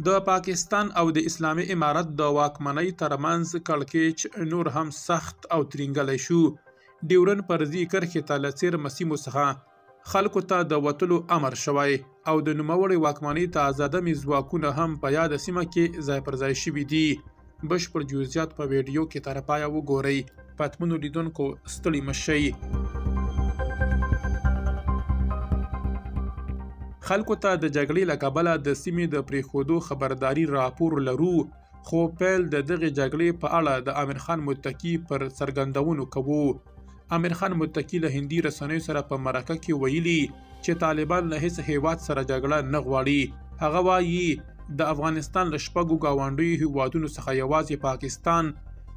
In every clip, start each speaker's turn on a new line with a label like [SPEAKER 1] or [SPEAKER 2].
[SPEAKER 1] د پاکستان او د اسلامي امارت د واکمنۍ ترمنځ کړکېچ نور هم سخت او ترینګلی شو. ډیورن فرضي کرښې ته له څېرمه سیمو څخه خلکو ته د وتلو امر شوی او د نوموړې واکمنۍ تازه دمې ځواکونه هم په یاده سیمه کې ځای پر ځای شوي دي. بشپړ جزئیات په ویډیو کې تر پایه وګورئ. پتمنو لیدونکو ستړي مه شئ. خلکو ته د جګړې له کبله د سیمې د پرېښودو خبرداري راپور لرو، خو پیل د دغې جګړې په اړه د امیرخان متقي پر څرګندونو کوو. امیرخان متقي له هندي رسنیو سره په مرکه کې ویلي چې طالبان له هیڅ هیواد سره جګړه نه غواړي. هغه وايي، د افغانستان له شپږو ګاونډیو هیوادونو څخه یوازې پاکستان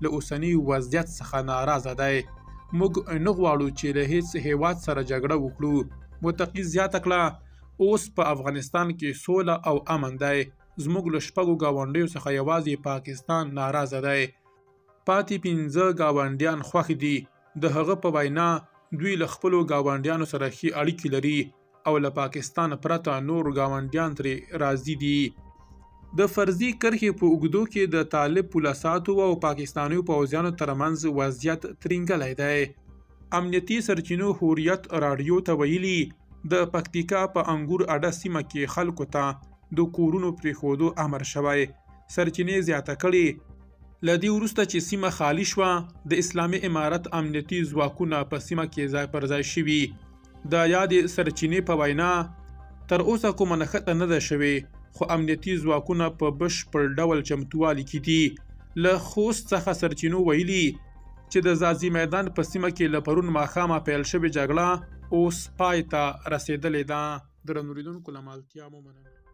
[SPEAKER 1] له اوسني وضعیت څخه ناراضه دی. موږ نه غواړو چې له هیڅ هیواد سره جګړه وکړو. متقي زیاته کړه، اوس په افغانستان کې سوله او امن دی. زموږ له شپږو ګاونډیو څخه یوازې پاکستان ناراضه دی، پاتې 5 ګاونډیان خوښ دي. د هغه په وینا، دوی له خپلو ګاونډیانو سره ښې اړیکې لري او له پاکستان پرته نور ګاونډیان ترې راضي دي. د فرضي کرښې په اوږدو کې د طالب پوله ساتو او پاکستانیو پوځیانو ترمنځ وضعیت ترینګلی دی. امنیتي سرچینو حریت راډیو ته ویلي، د پکتیکا په انګور اډه سیمه کې خلکو ته د کورونو پرېښودو امر شوی. سرچینې زیاته کړې، له دې وروسته چې سیمه خالي شوه، د اسلامي امارت امنیتي ځواکونه په سیمه کې ځای پر ځای شوي. د یادې سرچینې په وینا، تر اوسه کومه نښته نه ده شوې، خو امنیتي ځواکونه په بشپړ ډول چمتووالي کې دي. له خوست څخه سرچینو ویلي چې د ځاځي میدان په سیمه کې له پرون ماښامه پیل شوې جګړه اوس پای ته رسېدلې ده. درنو لیدونکو له مالتیا مو مننه.